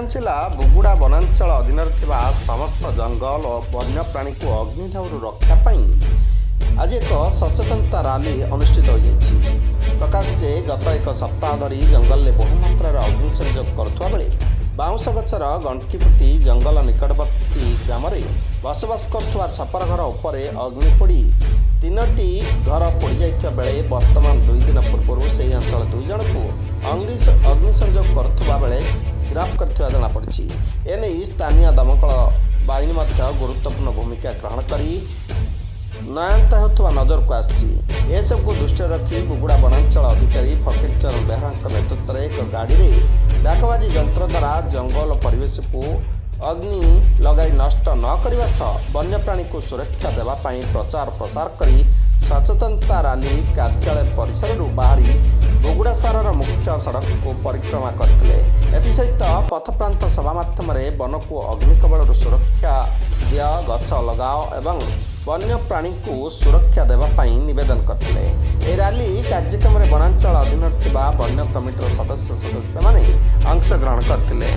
ଗଞ୍ଜାମ ଜିଲ୍ଲା ବୁଗୁଡ଼ା ବନାଞ୍ଚଳ ଅଧୀନରେ ଥିବା ସମସ୍ତ ଜଙ୍ଗଲ ଓ ବନ୍ୟପ୍ରାଣୀଙ୍କୁ ଅଗ୍ନିଦାହରୁ ରକ୍ଷା ପାଇଁ ଆଜି ଏକ ସଚେତନତା ରାଲି ଅନୁଷ୍ଠିତ ହୋଇଯାଇଛି। ପ୍ରକାଶ ଯେ, ଗତ ଏକ ସପ୍ତାହ ଧରି ଜଙ୍ଗଲରେ ବହୁମାତ୍ରାରେ ଅଗ୍ନି ସଂଯୋଗ କରୁଥିବା ବେଳେ ବାଉଁଶ ଗଛର ଗଣ୍ଠି ଫୁଟି ଜଙ୍ଗଲ ନିକଟବର୍ତ୍ତୀ ଗ୍ରାମରେ ବସବାସ କରୁଥିବା ଛପର ଘର ଉପରେ ଅଗ୍ନି ପୋଡ଼ି ତିନୋଟି ଘର ପୋଡ଼ିଯାଇଥିବା ବେଳେ, ବର୍ତ୍ତମାନ 2 ଦିନ ପୂର୍ବରୁ ସେହି ଅଞ୍ଚଳ ଦୁଇ ଜଣଙ୍କୁ ଅଗ୍ନି ସଂଯୋଗ କରୁଥିବା ବେଳେ ଗିରଫ କରିଥିବା ଜଣାପଡ଼ିଛି। ଏନେଇ ସ୍ଥାନୀୟ ଦମକଳ ବାହିନୀ ମଧ୍ୟ ଗୁରୁତ୍ୱପୂର୍ଣ୍ଣ ଭୂମିକା ଗ୍ରହଣ କରି ନୟାନ୍ତ ହେଉଥିବା ନଜରକୁ ଆସିଛି। ଏସବୁକୁ ଦୃଷ୍ଟିରେ ରଖି ବୁଗୁଡ଼ା ବନାଞ୍ଚଳ ଅଧିକାରୀ ଫକୀର ଚରଣ ବେହେରାଙ୍କ ନେତୃତ୍ୱରେ ଏକ ଗାଡ଼ିରେ ଡାକବାଜି ଯନ୍ତ୍ର ଦ୍ୱାରା ଜଙ୍ଗଲ ପରିବେଶକୁ ଅଗ୍ନି ଲଗାଇ ନଷ୍ଟ ନ କରିବା ସହ ବନ୍ୟପ୍ରାଣୀକୁ ସୁରକ୍ଷା ଦେବା ପାଇଁ ପ୍ରଚାର ପ୍ରସାର କରି ସଚେତନତା ରାଲି କାର୍ଯ୍ୟାଳୟ ପରିସରରୁ ବାହାରି ବୁଗୁଡ଼ା ସହରର ମୁଖ୍ୟ ସଡ଼କକୁ ପରିକ୍ରମା କରିଥିଲେ। ଏଥିସହିତ ପଥପ୍ରାନ୍ତ ସଭା ମାଧ୍ୟମରେ ବନକୁ ଅଗ୍ନି କବଳରୁ ସୁରକ୍ଷା ଦିଅ, ଗଛ ଲଗାଅ ଏବଂ ବନ୍ୟପ୍ରାଣୀଙ୍କୁ ସୁରକ୍ଷା ଦେବା ପାଇଁ ନିବେଦନ କରିଥିଲେ। ଏହି ରାଲି କାର୍ଯ୍ୟକ୍ରମରେ ବନାଞ୍ଚଳ ଅଧୀନରେ ଥିବା ବନ୍ୟ କମିଟିର ସଦସ୍ୟ ସଦସ୍ୟମାନେ ଅଂଶଗ୍ରହଣ କରିଥିଲେ।